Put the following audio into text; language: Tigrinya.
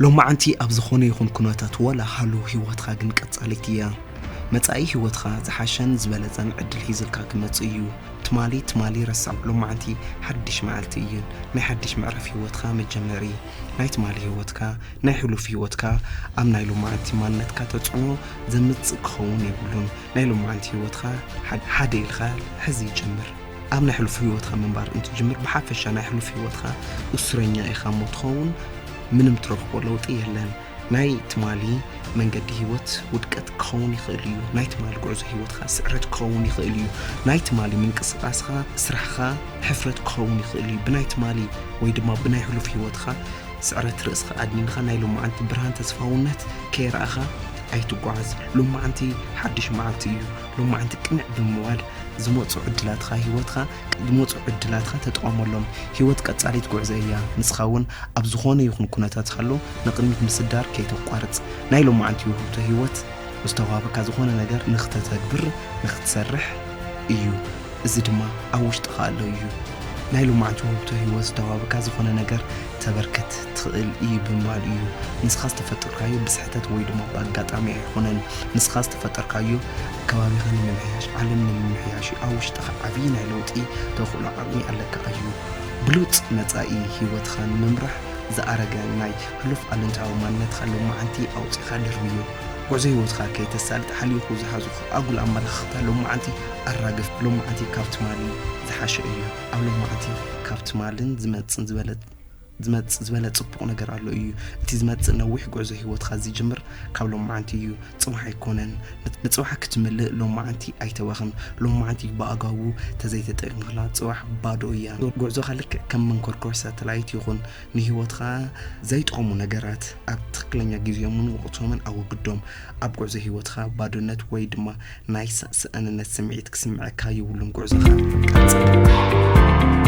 ሎማዓንቲ ኣብ ዝኾነ ይኹን ኩነታት ወላ ሃሉ ህይወትኻ ግን ቀጻሊት እያ። መጻኢ ህይወትኻ ዝሓሸን ዝበለጸን ዕድል ሒዝልካ ክመጽእ እዩ። ትማሊ ትማሊ ረሳዕ፣ ሎማዓንቲ ሓድሽ መዓልቲ እዩ። ናይ ሓድሽ ምዕራፍ ህይወትካ መጀመሪ። ናይ ትማሊ ህይወትካ፣ ናይ ሕሉፍ ህይወትካ ኣብ ናይ ሎማዓንቲ ማንነትካ ተጽዕኖ ዘምጽእ ክኸውን የብሉን። ናይ ሎማዓንቲ ህይወትካ ሓድ- ሓደ ኢልካ ሕዚ ይጀምር። ኣብ ናይ ሕሉፍ ህይወትካ ምንባር እንትትጅምር ብሓፈሻ ናይ ሕሉፍ ህይወትካ እሱረኛ ኢኻ እሞ ትኸውን ምንም ትረኽቦ ለውጢ የለን። ናይ ትማሊ መንገዲ ህይወት ውድቀት ክኸውን ይኽእል እዩ። ናይ ትማሊ ጉዕዞ ህይወትካ ስዕረት ክኸውን ይኽእል እዩ። ናይ ትማሊ ምንቅስቃስኻ፣ ስራሕኻ ሕፍረት ክኸውን ይኽእል እዩ። ብናይ ትማሊ ወይ ድማ ብናይ ሕሉፍ ህይወትካ ስዕረት ርእስኻ ኣድኒንካ ናይ ሎማዓንቲ ብርሃን ተስፋውነት ከይረኣኻ ኣይትጓዓዝ። ሎማዓንቲ ሓድሽ መዓልቲ እዩ። ሎማዓንቲ ቅንዕ ብምባል ዝመፁ ዕድላትካ ህይወትካ ዝመፁ ዕድላትካ ተጠቐመሎም። ህይወት ቀጻሊት ጉዕዞ እያ። ንስኻ እውን ኣብ ዝኾነ ይኹን ኩነታት ሃሎ ንቕድሚት ምስዳር ከይተቋርጽ። ናይ ሎማዓንቲ ውህብቶ ህይወት ዝተዋህበካ ዝኾነ ነገር ንኽተተግብር ንኽትሰርሕ እዩ። እዚ ድማ ኣብ ውሽጥኻ ኣሎ እዩ። ናይ ሎማዓንቲ ውህብቶ ህይወት ዝተዋህበካ ዝኾነ ነገር ተበርክት ትኽእል እዩ ብምባል እዩ። ንስኻ ዝተፈጠርካዮ ብስሕተት ወይ ድማ ብኣጋጣሚ ኣይኮነን። ንስኻ ዝተፈጠርካዮ ከባቢኻ ንምምሕያሽ፣ ዓለም ንምምሕያሽ እዩ። ኣብ ውሽጥኻ ዓብዪ ናይ ለውጢ ተኽእሎ ዓቕሚ ኣለካ እዩ። ብሉጽ መጻኢ ህይወትኻ ንምምራሕ ዝኣረገ ናይ ሕሉፍ ኣሉንታዊ ማንነትካ ሎማዓንቲ ኣውጺኻ ድርብዮ። ጉዕዞ ህይወትካ ከይተሳልጥ ሓሊኹ ዝሓዙ ኣጉል ኣመለኻኽታ ሎማዓንቲ ኣራግፍ። ሎማዓንቲ ካብ ትማሊ ዝሓሸ እዩ። ኣብ ሎማዓንቲ ካብ ትማልን ዝመጽን ዝበለ ዝመጽእ ዝበለ ጽቡቕ ነገር ኣሎ እዩ። እቲ ዝመጽእ ነዊሕ ጉዕዞ ህይወትካ ዝጅምር ካብ ሎማዓንቲ እዩ። ጽባሕ ኣይኮነን። ንጽባሕ ክትምልእ ሎማዓንቲ ኣይተባኽን። ሎማዓንቲ ብኣጋቡ ተዘይተጠቂምክላ ጽባሕ ባዶ እያ። ጉዕዞኻ ልክዕ ከም መንኮርኮር ሳተላይት ይኹን። ንህይወትኻ ዘይጠቕሙ ነገራት ኣብ ትኽክለኛ ግዜኦምን ወቕቶምን ኣወግዶም። ኣብ ጉዕዞ ህይወትኻ ባዶነት ወይ ድማ ናይ ሰ- ሰእንነት ስምዒት ክስምዐካ የብሉን። ጉዕዞኻ ቀጽል።